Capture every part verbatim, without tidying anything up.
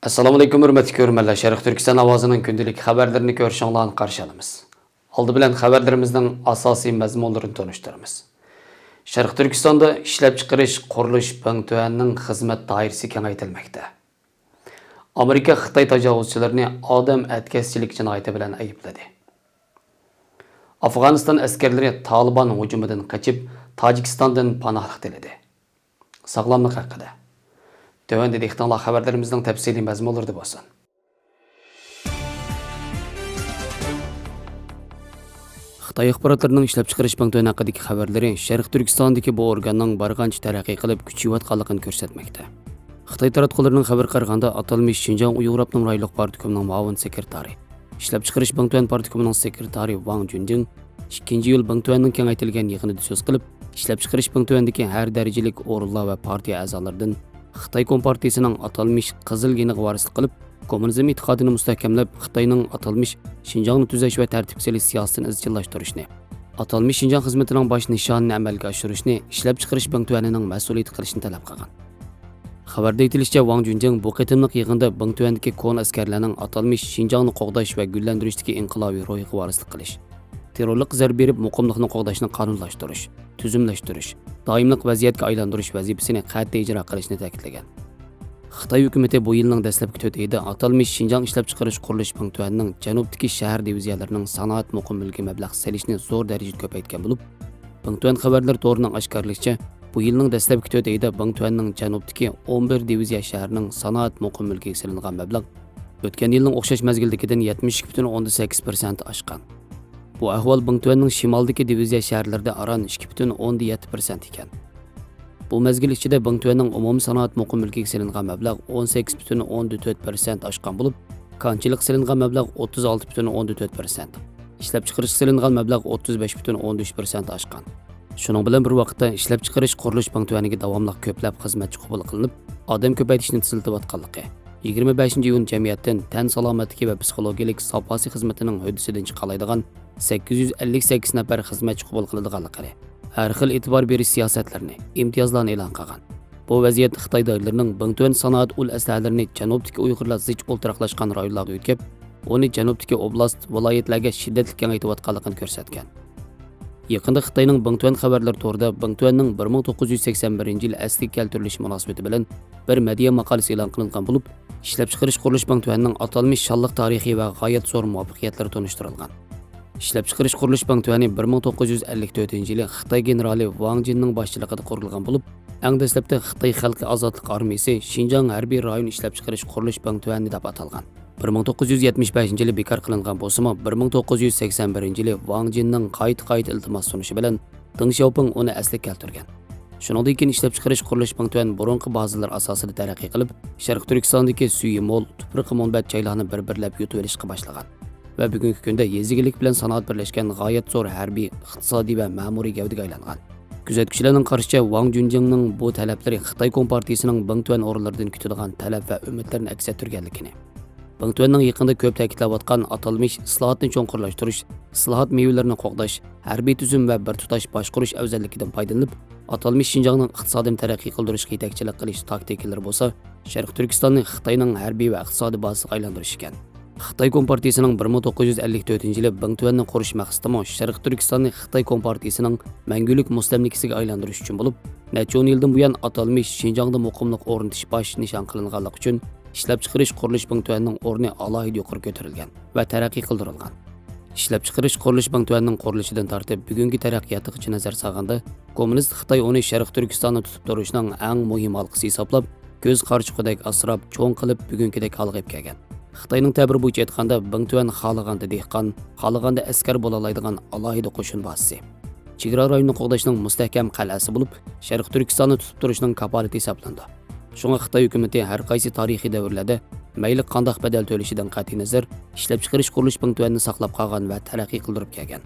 ئەسسالامۇئەلەيكۇم، ھۆرمەتلىك كۆرۈرمەنلەر. شەرقىي تۈركىستان ئاۋازىنىڭ كۈندىلىك خەۋەرلىرىنى كۆرۈشۈڭلارنى قارشى ئالىمىز. ئالدى بىلەن خەۋەرلىرىمىزنىڭ ئاساسىي مەزمۇنلىرىنى تونۇشتۇرىمىز. شەرقىي تۈركىستاندا ئىشلەپچىقىرىش، قۇرۇلۇش بىڭتۈەننىڭ خىزمەت دائىرىسى كېڭەيتىلمەكتە. ئامېرىكا خىتاي تاجاۋۇزچىلىرىنى ئادەم ئەتكەسچىلىك جىنايىتى بىلەن ئەيىبلىدى. ئافغانىستان ئەسكەرلىرى تالىبان ھۇجۇمىدىن قېچىپ، تاجىكىستاندىن پاناھلىق تىلىدى. ساغلاملىق ھەققىدە. تۆۋەندە دىققىتىڭلار خەۋەرلىرىمىزنىڭ تەپسىلىي مەزمۇنلىرىدا بولسۇن. خىتاي ئاخباراتلىرىنىڭ ئىشلەپچىقىرىش بىڭتۈەن ھەققىدىكى خەۋەرلىرى شەرقىي تۈركىستاندىكى بۇ ئورگاننىڭ بارغانچە تەرەققىي قىلىپ، كۈچىيىۋاتقانلىقىنى كۆرسەتمەكتە. خىتاي تاراتقۇلىرىنىڭ خەۋىرىگە قارىغاندا، ئاتالمىش شىنجاڭ ئۇيغۇر ئاپتونوم رايونلۇق پارتكومىنىڭ مۇئاۋىن سېكرېتارى، ئىشلەپچىقىرىش بىڭتۈەن پارتكومىنىڭ سېكرېتارى ۋاڭ جۈنجىڭ ئىككىنچى ئىيۇل بىڭتۈەننىڭ كېڭەيتىلگەن يىغىنىدا سۆز قىلىپ، ئىشلەپچىقىرىش بىڭتۈەندىكى ھەر دەرىجىلىك ئورۇنلار ۋە پارتىيە ئەزالىرىدىن خىتاي كومپارتىيىسىنىڭ ئاتالمىش قىزىل يېنىغا ۋارىسلىق قىلىپ، كوممۇنىزم ئېتىقادىنى مۇستەھكەملەپ، خىتاينىڭ ئاتالمىش شىنجاڭنى تۈزەش ۋە تەرتىپكە سېلىش سىياسىتىنى ئىزچىللاشتۇرۇشنى، ئاتالمىش شىنجاڭ خىزمىتىنىڭ باش نىشانىنى ئەمەلگە ئاشۇرۇشنى ئىشلەپچىقىرىش بىڭتۈەنىنىڭ مەسئۇلىيىتىگە قىلىشنى تەلەپ قىلغان. خەۋەردە ئېيتىلىشىچە، ۋاڭ جۈنجىڭ بۇ قېتىملىق يىغىندا بىڭتۈەندىكى كونا ئەسكەرلەرنىڭ ئاتالمىش شىنجاڭنى قوغداش ۋە گۈللەندۈرۈشتىكى ئىنقىلابىي روھىغا ۋارىسلىق قىلىش، تېررورلۇققا زەربە بېرىپ، مۇقىملىقنى قوغداشنى قانۇنلاشتۇرۇش، تۈزۈملەشتۈرۈش، دائىملىق ۋەزىيەتكە ئايلاندۇرۇش ۋەزىپىسىنى قەتئىي ئىجرا قىلىشنى تەكىتلىگەن. خىتاي ھۆكۈمىتى بۇ يىلنىڭ دەسلەپكى تۆت ئېيىدا ئاتالمىش شىنجاڭ ئىشلەپچىقىرىش قۇرۇلۇش بىڭتۈەننىڭ جەنۇبتىكى شەھەر دىۋىزىيەلىرىنىڭ سانائەت مۇقىم مۈلكىگە مەبلەغ سېلىشنى زور دەرىجىدە كۆپەيتكەن بولۇپ، بىڭتۈەن خەۋەرلىرى تورىنىڭ ئاشكارىلىشىچە، بۇ يىلنىڭ دەسلەپكى تۆت ئېيىدا بىڭتۈەننىڭ جەنۇبتىكى ئون بىر دىۋىزىيە شەھىرىنىڭ سانائەت مۇقىم مۈلكىگە سېلىنغان مەبلەغ ئۆتكەن يىلنىڭ ئوخشاش مەزگىلدىكىدىن يەتمىش ئىككى پۈتۈن ئوندىن سەككىز پىرسەنت ئاشقان. بۇ ئەھۋال بىڭتۈەننىڭ شىمالدىكى دىۋىزىيە شەھەرلىرىدە ئاران ئىككى پۈتۈن ئوندىن يەتتە پىرسەنت ئىكەن. بۇ مەزگىل ئىچىدە بىڭتۈەننىڭ ئومۇمىي سانائەت مۇقىم مۈلكىگە سېلىنغان مەبلەغ ئون سەككىز پۈتۈن ئوندىن تۆت پىرسەنت ئاشقان بولۇپ، كانچىلىققا سېلىنغان مەبلەغ ئوتتۇز ئالتە پۈتۈن ئوندىن تۆت پىرسەنت، ئىشلەپچىقىرىشقا سېلىنغان مەبلەغ ئوتتۇز بەش پۈتۈن ئوندىن ئۈچ پىرسەنت ئاشقان. شۇنىڭ بىلەن بىر ۋاقىتتا، ئىشلەپچىقىرىش قۇرۇلۇش بىڭتۈەنىگە داۋاملىق كۆپلەپ خىزمەتچى قوبۇل قىلىنىپ، ئادەم كۆپەيتىشنى تېزلىتىۋاتقانلىقى، يىگىرمە بەشىنچى ئىيۇن جەمئىيەتتىن تەن سالامەتلىكى ۋە پسىخولوگىيەلىك ساپاسى خىزمىتىنىڭ ھۆددىسىدىن چىقالايدىغان سەككىز يۈز ئەللىك سەككىز نەپەر خىزمەتچى قوبۇل قىلىدىغانلىقىنى، ھەر خىل ئېتىبار بېرىش سىياسەتلىرىنى، ئىمتىيازلارنى ئېلان قىلغان. بۇ ۋەزىيەت خىتاي دائىرىلىرىنىڭ بىڭتۈەن سانائەت ئۇل ئەسلىھەلىرىنى جەنۇبتىكى ئۇيغۇرلار زىچ ئولتۇراقلاشقان رايونلارغا يۆتكەپ، ئۇنى جەنۇبتىكى ئوبلاست، ۋىلايەتلەرگە شىددەتلىك كېڭەيتىۋاتقانلىقىنى كۆرسەتكەن. يېقىندا خىتاينىڭ بىڭتۈەن خەۋەرلىرى تورىدا بىڭتۈەننىڭ بىر مىڭ توققۇز يۈز سەكسەن بىرىنچى يىل ئەسلىگە كەلتۈرۈلۈشى مۇناسىۋىتى بىلەن بىر مەدھىيە ماقالىسى ئېلان قىلىنغان بولۇپ، ئىشلەپچىقىرىش قۇرۇلۇش بىڭتۈەننىڭ ئاتالمىش شانلىق تارىخى ۋە غايەت زور مۇۋەپپەقىيەتلىرى تونۇشتۇرۇلغان. ئىشلەپچىقىرىش قۇرۇلۇش بىڭتۈەنى بىر مىڭ توققۇز يۈز ئەللىك تۆتىنچى يىلى خىتاي گېنېرالى ۋاڭ جىننىڭ باشچىلىقىدا قۇرۇلغان بولۇپ، ئەڭ دەسلەپتە خىتاي خەلقى ئازادلىق ئارمىيىسى شىنجاڭ ھەربىي رايون ئىشلەپچىقىرىش قۇرۇلۇش بىڭتۈەنى دەپ ئاتالغان. بىر مىڭ توققۇز يۈز يەتمىش بەشىنچى يىلى بىكار قىلىنغان بولسىمۇ، بىر مىڭ توققۇز يۈز سەكسەن بىرىنچى يىلى ۋاڭ جىننىڭ قايتا-قايتا ئىلتىماس سۇنۇشى بىلەن دېڭ شياۋپىڭ ئۇنى ئەسلىگە كەلتۈرگەن. شۇنىڭدىن كېيىن ئىشلەپچىقىرىش قۇرۇلۇش بىڭتۈەن بۇرۇنقى بازىلىرى ئاساسىدا تەرەققىي قىلىپ، شەرقىي تۈركىستاندىكى سۈيى مول، تۇپرىقى مۇنبەت جايلارنى بىر-بىرلەپ يۇتۇۋېلىشقا باشلىغان ۋە بۈگۈنكى كۈندە يېزا ئىگىلىك بىلەن سانائەت بىرلەشكەن غايەت زور ھەربىي، ئىقتىسادىي ۋە مەمۇرىي گەۋدىگە ئايلانغان. كۆزەتكۈچىلەرنىڭ قارىشىچە، ۋاڭ جۈنجىڭنىڭ بۇ تەلەپلىرى خىتاي كومپارتىيىسىنىڭ بىڭتۈەن ئورۇنلىرىدىن كۈتىدىغان تەلەپ ۋە ئۈمىدلىرىنى ئەكس ئەتتۈرگەنلىكىنى، بىڭتۈەننىڭ يېقىندا كۆپ تەكىتلەۋاتقان ئاتالمىش ئىسلاھاتنى چوڭقۇرلاشتۇرۇش، ئىسلاھات مېۋىلىرىنى قوغداش، ھەربىي تۈزۈم ۋە بىر تۇتاش باشقۇرۇش ئەۋزەللىكىدىن پايدىلىنىپ، ئاتالمىش شىنجاڭنىڭ ئىقتىسادىنى تەرەققىي قىلدۇرۇشقا يېتەكچىلىك قىلىش تاكتىكىلىرى بولسا، شەرقىي تۈركىستاننى خىتاينىڭ ھەربىي ۋە ئىقتىسادىي بازىسىغا ئايلاندۇرۇش ئىكەن. خىتاي كومپارتىيىسىنىڭ بىر مىڭ توققۇز يۈز ئەللىك تۆتىنچى يىلى بىڭتۈەننى قۇرۇش مەقسىتىمۇ شەرقىي تۈركىستاننى خىتاي كومپارتىيىسىنىڭ مەڭگۈلۈك مۇستەملىكىسىگە ئايلاندۇرۇش ئۈچۈن بولۇپ، نەچچە ئون يىلدىن بۇيان ئاتالمىش شىنجاڭدا مۇقىملىق ئورنىتىش باش نىشان قىلىنغانلىقى ئۈچۈن ئىشلەپچىقىرىش قۇرۇلۇش بىڭتۈەننىڭ ئورنى ئالاھىدە يۇقىرى كۆتۈرۈلگەن ۋە تەرەققىي قىلدۇرۇلغان. ئىشلەپچىقىرىش قۇرۇلۇش بىڭتۈەننىڭ قۇرۇلۇشىدىن تارتىپ بۈگۈنكى تەرەققىياتىغىچە نەزەر سالغاندا، كوممۇنىست خىتاي ئۇنى شەرقىي تۈركىستاندا تۇتۇپ تۇرۇشنىڭ ئەڭ مۇھىم ھالقىسى ھېسابلاپ، كۆز قارىچۇقىدەك ئاسراپ، چوڭ قىلىپ، بۈگۈنكىدەك ھالغا ئېلىپ كەلگەن. خىتاينىڭ تەبىرى بويىچە ئېيتقاندا، بىڭتۈەن خالىغاندا دېھقان، خالىغاندا ئەسكەر بولالايدىغان ئالاھىدە قوشۇن بازىسى، چېگرا رايونىنى قوغداشنىڭ مۇستەھكەم قەلئەسى بولۇپ، شەرقىي تۈركىستاننى تۇتۇپ تۇرۇشنىڭ كاپالىتى ھېسابلىنىدۇ. شۇڭا خىتاي ھۆكۈمىتى ھەر قايسى تارىخىي دەۋرلەردە مەيلى قانداق بەدەل تۆلىشىدىن قەتئىينەزەر، ئىشلەپچىقىرىش قۇرۇلۇش بىڭتۈەننى ساقلاپ قالغان ۋە تەرەققىي قىلدۇرۇپ كەلگەن.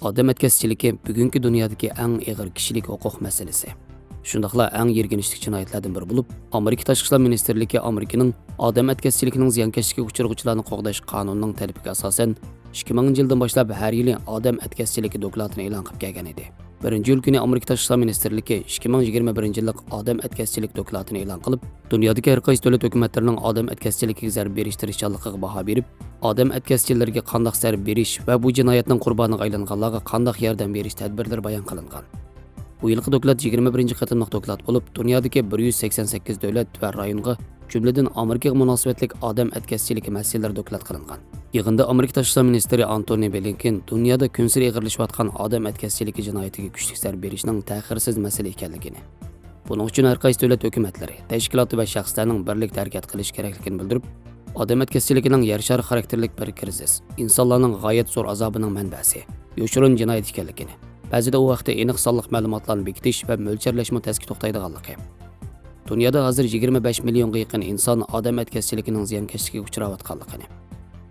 ئادەم ئەتكەسچىلىكى بۈگۈنكى دۇنيادىكى ئەڭ ئېغىر كىشىلىك ھوقۇق مەسىلىسى. شۇنداقلا ئەڭ يىرگىنچلىك جىنايەتلەردىن بىرى بولۇپ، ئامېرىكا تاشقى ئىشلار مىنىستىرلىكى ئامېرىكىنىڭ ئادەم ئەتكەسچىلىكىنىڭ زىيانكەشلىكىگە ئۇچرىغۇچىلارنى قوغداش قانۇنىنىڭ تەلىپىگە ئاساسەن، ئىككى مىڭىنچى يىلدىن باشلاپ ھەر يىلى ئادەم ئەتكەسچىلىكى دوكلاتىنى ئېلان قىلىپ كەلگەن ئىدى. بىرىنچى ئىيۇل كۈنى ئامېرىكا تاشقى ئىشلار مىنىستىرلىكى ئىككى مىڭ يىگىرمە بىرىنچى يىللىق ئادەم ئەتكەسچىلىك دوكلاتىنى ئېلان قىلىپ، دۇنيادىكى ھەر قايسى دۆلەت ھۆكۈمەتلىرىنىڭ ئادەم ئەتكەسچىلىكىگە زەربە بېرىش تىرىشچانلىقىغا باھا بېرىپ، ئادەم ئەتكەسچىلىرىگە قانداق زەربە بېرىش ۋە بۇ جىنايەتنىڭ قۇربانىغا ئايلانغانلارغا قانداق ياردەم بېرىش تەدبىرلىرى بايان قىلىنغان. بۇ يىلقى دوكلات يىگىرمە بىرىنچى قېتىملىق دوكلات بولۇپ، دۇنيادىكى بىر يۈز سەكسەن سەككىز دۆلەت ۋە رايونغا، جۈملىدىن ئامېرىكىغا مۇناسىۋەتلىك ئادەم ئەتكەسچىلىكى مەسىلىلىرى دوكلات قىلىنغان. يىغىندا ئامېرىكا تاشقى ئىشلار مىنىستىرى ئانتونى بلىنكېن دۇنيادا كۈنسېرى ئېغىرلىشىۋاتقان ئادەم ئەتكەسچىلىكى جىنايىتىگە كۈچلۈك زەربە بېرىشنىڭ تەخىرسىز مەسىلە ئىكەنلىكىنى، بۇنىڭ ئۈچۈن ھەر قايسى دۆلەت ھۆكۈمەتلىرى، تەشكىلاتى ۋە شەخسلەرنىڭ بىرلىكتە ھەرىكەت قىلىشى كېرەكلىكىنى بىلدۈرۈپ، ئادەم ئەتكەسچىلىكىنىڭ يەر شارى خاراكتېرلىك بىر كىرىزىس، ئىنسانلارنىڭ غايەت زور ئازابىنىڭ مەنبەسى، يوشۇرۇن جىنايەت ئىكەنلىكىنى، بەزىدە ئۇ ھەقتە ئېنىق سانلىق مەلۇماتلارنى بېكىتىش ۋە مۆلچەرلەشمۇ تەسكە توختايدىغانلىقى، دۇنيادا ھازىر يىگىرمە بەش مىليونغا يېقىن ئىنسان ئادەم ئەتكەسچىلىكىنىڭ زىيانكەشلىكىگە ئۇچراۋاتقانلىقىنى،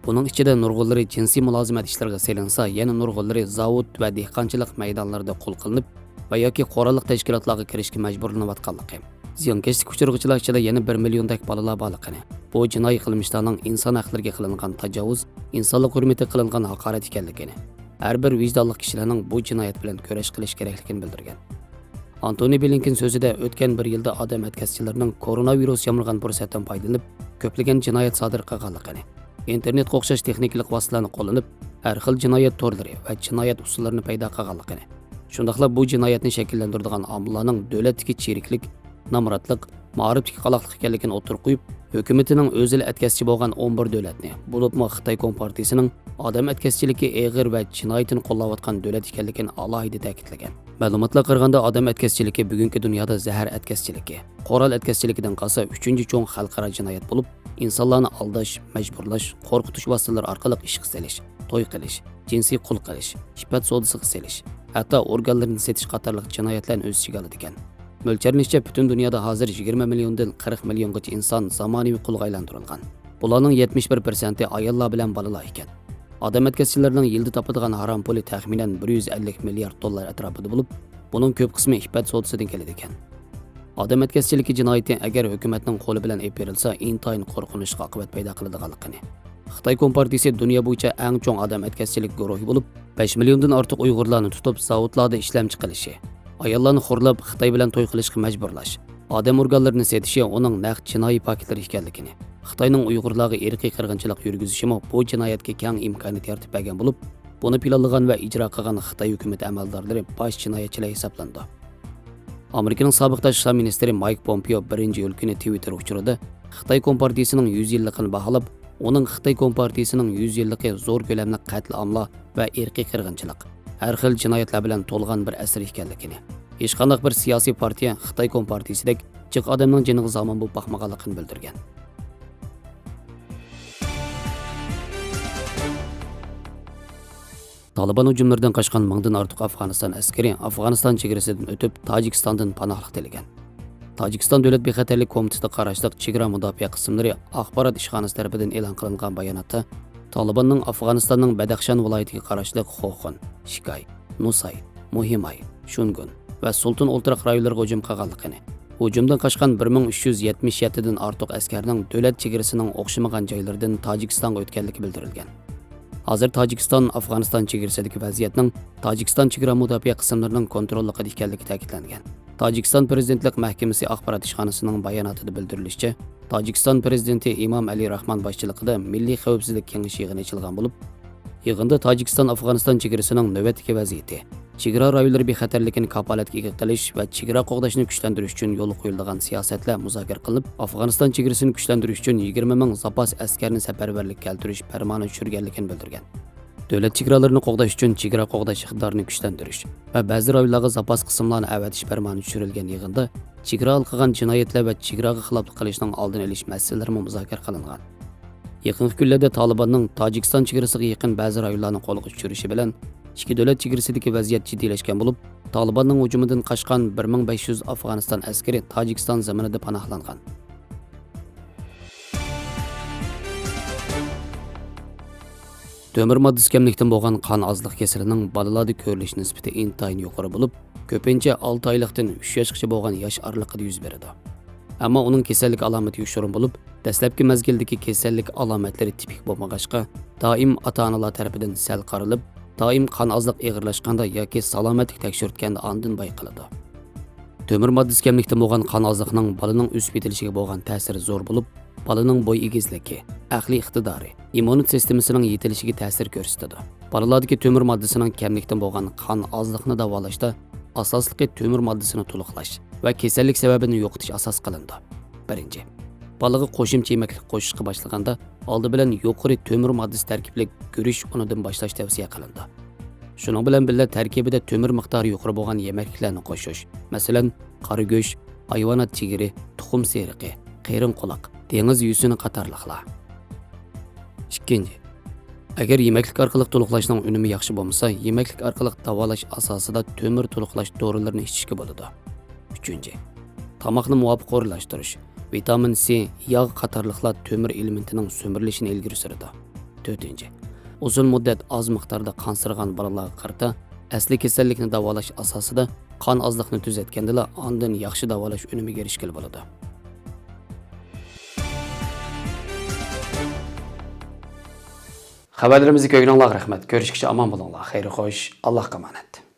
بۇنىڭ ئىچىدە نۇرغۇنلىرى جىنسىي مۇلازىمەت ئىشلىرىغا سېلىنسا، يەنە نۇرغۇنلىرى زاۋۇت ۋە دېھقانچىلىق مەيدانلىرىدا قۇل قىلىنىپ ۋە ياكى قوراللىق تەشكىلاتلارغا كىرىشكە مەجبۇرلىنىۋاتقانلىقى، زىيانكەشلىككە ئۇچرىغۇچىلار ئىچىدە يەنە بىر مىليوندەك بالىلار بارلىقىنى، بۇ جىنايى قىلمىشلارنىڭ ئىنسان ھەقلىرىگە قىلىنغان تاجاۋۇز، ئىنسانلىق ھۆرمىتىگە قىلىنغان ھاقارەت ئىكەنلىكىنى، ھەر بىر ۋىجدانلىق كىشىلەرنىڭ بۇ جىنايەت بىلەن كۈرەش قىلىشى كېرەكلىكىنى بىلدۈرگەن. ئانتونى بلىنكېن سۆزىدە ئۆتكەن بىر يىلدا ئادەم ئەتكەسچىلىرىنىڭ كورونا ۋىرۇس يامرىغان پۇرسەتتىن پايدىلىنىپ، كۆپلىگەن جىنايەت سادىر قىلغانلىقىنى، ئىنتېرنېتقا ئوخشاش تېخنىكىلىق ۋاسىتىلەرنى قوللىنىپ، ھەر خىل جىنايەت تورلىرى ۋە جىنايەت ئۇسۇللىرىنى پەيدا قىلغانلىقىنى، شۇنداقلا بۇ جىنايەتنى شەكىللەندۈرىدىغان ئامىللارنىڭ دۆلەتتىكى چىرىكلىك، نامراتلىق، مائارىپتىكى قالاقلىق ئىكەنلىكىنى ئوتتۇرىغا قويۇپ، ھۆكۈمىتىنىڭ ئۆزىلا ئەتكەسچى بولغان ئون بىر دۆلەتنى، بولۇپمۇ خىتاي كومپارتىيىسىنىڭ ئادەم ئەتكەسچىلىكى ئېغىر ۋە جىنايىتىنى قوللاۋاتقان دۆلەت ئىكەنلىكىنى ئالاھىدە تەكىتلىگەن. مەلۇماتلارغا قارىغاندا، ئادەم ئەتكەسچىلىكى بۈگۈنكى دۇنيادا زەھەر ئەتكەسچىلىكى، قورال ئەتكەسچىلىكىدىن قالسا ئۈچىنچى چوڭ خەلقئارا جىنايەت بولۇپ، ئىنسانلارنى ئالداش، مەجبۇرلاش، قورقۇتۇش ۋاسىتىلىرى ئارقىلىق ئىشقا سېلىش، توي قىلىش، جىنسىي قۇل قىلىش، ئىپپەت سودىسىغا سېلىش، ھەتتا ئورگانلىرىنى سېتىش قاتارلىق جىنايەتلەرنى ئۆز ئىچىگە ئالىدىكەن. مۆلچەرلىنىشىچە، پۈتۈن دۇنيادا ھازىر يىگىرمە مىليوندىن قىرىق مىليونغىچە ئىنسان زامانىۋى قۇلغا ئايلاندۇرۇلغان. بۇلارنىڭ يەتمىش بىر پىرسەنتى ئاياللار بىلەن بالىلار ئىكەن. ئادەم ئەتكەسچىلەرنىڭ يىلدا تاپىدىغان ھارام پۇلى تەخمىنەن بىر يۈز ئەللىك مىليارد دوللار ئەتراپىدا بولۇپ، بۇنىڭ كۆپ قىسمى ئىپپەت سودىسىدىن كېلىدىكەن. ئادەم ئەتكەسچىلىكى جىنايىتى ئەگەر ھۆكۈمەتنىڭ قولى بىلەن ئېلىپ بېرىلسا، ئىنتايىن قورقۇنچلۇق ئاقىۋەت پەيدا قىلىدىغانلىقىنى، خىتاي كومپارتىيىسى دۇنيا بويىچە ئەڭ چوڭ ئادەم ئەتكەسچىلىك گۇرۇھى بولۇپ، بەش مىليوندىن ئارتۇق ئۇيغۇرلارنى تۇتۇپ، زاۋۇتلاردا ئىشلەمچى قىلىشى، ئاياللارنى خورلاپ، خىتاي بىلەن توي قىلىشقا مەجبۇرلاش، ئادەم ئورگانلىرىنى سېتىشى ئۇنىڭ نەق جىنايى پاكىتلىرى ئىكەنلىكىنى، خىتاينىڭ ئۇيغۇرلارغا ئىرقىي قىرغىنچىلىق يۈرگۈزۈشىمۇ بۇ جىنايەتكە كەڭ ئىمكانىيەت يارىتىپ بەرگەن بولۇپ، بۇنى پىلانلىغان ۋە ئىجرا قىلغان خىتاي ھۆكۈمىتى ئەمەلدارلىرى باش جىنايەتچىلەر ھېسابلىنىدۇ. ئامېرىكىنىڭ سابىق تاشقى ئىشلار مىنىستىرى مايك پومپېئو بىرىنچى ئىيۇل كۈنى تىۋىتتېر ئۇچۇرىدا خىتاي كومپارتىيىسىنىڭ يۈز يىللىقىنى باھالاپ، ئۇنىڭ خىتاي كومپارتىيىسىنىڭ يۈز يىللىقى زور كۆلەملىك قەتلىئاملار ۋە ئىرقىي قىرغىنچىلىق، ھەر خىل جىنايەتلەر بىلەن تولغان بىر ئەسىر ئىكەنلىكىنى، ھېچقانداق بىر سىياسىي پارتىيە خىتاي كومپارتىيىسىدەك جىق ئادەمنىڭ جېنىغا زامىن بولۇپ باقمىغانلىقىنى بىلدۈرگەن. تالىبان ھۇجۇملىرىدىن قاچقان مىڭدىن ئارتۇق ئافغانىستان ئەسكىرى ئافغانىستان چېگرىسىدىن ئۆتۈپ، تاجىكىستاندىن پاناھلىق تىلىگەن. تاجىكىستان دۆلەت بىخەتەرلىك كومىتېتىغا قاراشلىق چېگرا مۇداپىئە قىسىملىرى ئاخبارات ئىشخانىسى تەرىپىدىن ئېلان قىلىنغان باياناتتا، تالىباننىڭ ئافغانىستاننىڭ بەدەخشان ۋىلايىتىگە قاراشلىق خوخۇن، شىكاي، نۇساي، مۇھىماي، شۇنگۇن ۋە سۇلتۇن ئولتۇراق رايونلىرىغا ھۇجۇم قىلغانلىقىنى، ھۇجۇمدىن قاچقان بىر مىڭ ئۈچ يۈز يەتمىش يەتتىدىن ئارتۇق ئەسكەرنىڭ دۆلەت چېگرىسىنىڭ ئوخشىمىغان جايلىرىدىن تاجىكىستانغا ئۆتكەنلىكى بىلدۈرۈلگەن. ھازىر تاجىكىستان ئافغانىستان چېگرىسىدىكى ۋەزىيەتنىڭ تاجىكىستان چېگرا مۇداپىئە قىسىملىرىنىڭ كونتروللۇقىدا ئىكەنلىكى تەكىتلەنگەن. تاجىكىستان پىرېزىدېنتلىق مەھكىمىسى ئاخبارات ئىشخانىسىنىڭ باياناتىدا بىلدۈرۈلۈشىچە، تاجىكىستان پىرېزىدېنتى ئىمام ئەلى راخمان باشچىلىقىدا مىللىي خەۋپسىزلىك كېڭىشى يىغىنى ئېچىلغان بولۇپ، يىغىندا تاجىكىستان ئافغانىستان چېگرىسىنىڭ نۆۋەتتىكى ۋەزىيىتى، چېگرا رايونلىرى بىخەتەرلىكىنى كاپالەتكە ئىگە قىلىش ۋە چېگرا قوغداشنى كۈچلەندۈرۈش ئۈچۈن يولغا قويۇلىدىغان سىياسەتلەر مۇزاكىرە قىلىنىپ، ئافغانىستان چېگرىسىنى كۈچلەندۈرۈش ئۈچۈن يىگىرمە مىڭ زاپاس ئەسكەرنى سەپەرۋەرلىككە كەلتۈرۈش پەرمانى چۈشۈرۈلگەنلىكىنى بىلدۈرگەن. دۆلەت چېگرالىرىنى قوغداش ئۈچۈن چېگرا قوغداش ئىقتىدارىنى كۈچلەندۈرۈش ۋە بەزى رايونلارغا زاپاس قىسىملارنى ئەۋەتىش پەرمانى چۈشۈرۈلگەن يىغىندا چېگرا ھالقىغان جىنايەتلەر ۋە چېگراغا خىلاپلىق قىلىشنىڭ ئالدىنى ئېلىش مەسىلىلىرىمۇ مۇزاكىرە قىلىنغان. يېقىنقى كۈنلەردە تالىباننىڭ تاجىكىستان چېگرىسىغا يېقىن بەزى رايونلارنى قولغا چۈشۈرۈشى بىلەن ئىككى دۆلەت چېگرىسىدىكى ۋەزىيەت جىددىيلەشكەن بولۇپ، تالىباننىڭ ھۇجۇمىدىن قاچقان بىر مىڭ بەش يۈز ئافغانىستان ئەسكىرى تاجىكىستان زېمىنىدا پاناھلانغان. تۆمۈر ماددىسى كەملىكتىن بولغان قان ئازلىق كېسىلىنىڭ بالىلاردا كۆرۈلۈش نىسبىتى ئىنتايىن يۇقىرى بولۇپ، كۆپىنچە ئالتە ئايلىقتىن ئۈچ ياشقىچە بولغان ياش ئارىلىقىدا يۈز بېرىدۇ. ئەمما ئۇنىڭ كېسەللىك ئالامىتى يوشۇرۇن بولۇپ، دەسلەپكى مەزگىلدىكى كېسەللىك ئالامەتلىرى تىپىك بولمىغاچقا، دائىم ئاتا-ئانىلار تەرىپىدىن سەل قارىلىپ، دائىم قان ئازلىق ئېغىرلاشقاندا ياكى سالامەتلىك تەكشۈرتكەندە ئاندىن بايقىلىدۇ. تۆمۈر ماددىسى كەملىكتىن بولغان قان ئازلىقنىڭ بالىنىڭ ئۆسۈپ يېتىلىشىگە بولغان تەسىرى زور بولۇپ، بالىنىڭ بوي ئېگىزلىكى، ئەقلىي ئىقتىدارى، ئىممۇنىتېت سىستېمىسىنىڭ يېتىلىشىگە تەسىر كۆرسىتىدۇ. بالىلاردىكى تۆمۈر ماددىسىنىڭ كەملىكتىن بولغان قان ئازلىقنى داۋالاشتا ئاساسلىقى تۆمۈر ماددىسىنى تولۇقلاش ۋە كېسەللىك سەۋەبىنى يوقىتىش ئاساس قىلىنىدۇ. بىرىنچى، بالىغا قوشۇمچە يېمەكلىك قوشۇشقا باشلىغاندا، ئالدى بىلەن يۇقىرى تۆمۈر ماددىسى تەركىبلىك گۈرۈچ ئۇنىدىن باشلاش تەۋسىيە قىلىنىدۇ. شۇنىڭ بىلەن بىللە، تەركىبىدە تۆمۈر مىقدارى يۇقىرى بولغان يېمەكلىكلەرنى قوشۇش، مەسىلەن، قارا گۆش، ھايۋانات جىگىرى، تۇخۇم سېرىقى، قېرىڭ قۇلاق، دېڭىز يۈسۈنى قاتارلىقلار. ئىككىنچى، ئەگەر يېمەكلىك ئارقىلىق تولۇقلاشنىڭ ئۈنۈمى ياخشى بولمىسا، يېمەكلىك ئارقىلىق داۋالاش ئاساسىدا تۆمۈر تولۇقلاش دورىلىرىنى ئىچىشكە بولىدۇ. ئۈچىنچى، تاماقنى مۇۋاپىق ئورۇنلاشتۇرۇش، ۋىتامىن سى، ياغ قاتارلىقلار تۆمۈر ئېلېمېنتىنىڭ سۈمۈرۈلۈشىنى ئىلگىرى سۈرىدۇ. تۆتىنچى، ئۇزۇن مۇددەت ئاز مىقداردا قانسىرىغان بالىلارغا قارىتا ئەسلى كېسەللىكنى داۋالاش ئاساسىدا قان ئازلىقنى تۈزەتكەندىلا ئاندىن ياخشى داۋالاش ئۈنۈمىگە ئېرىشكىلى بولىدۇ. خەۋەرلىرىمىزنى كۆرگىنىڭلارغا رەھمەت. كۆرۈشكىچە ئامان بولۇڭلار. خەير خوش. ئاللاھقا ئامانەت.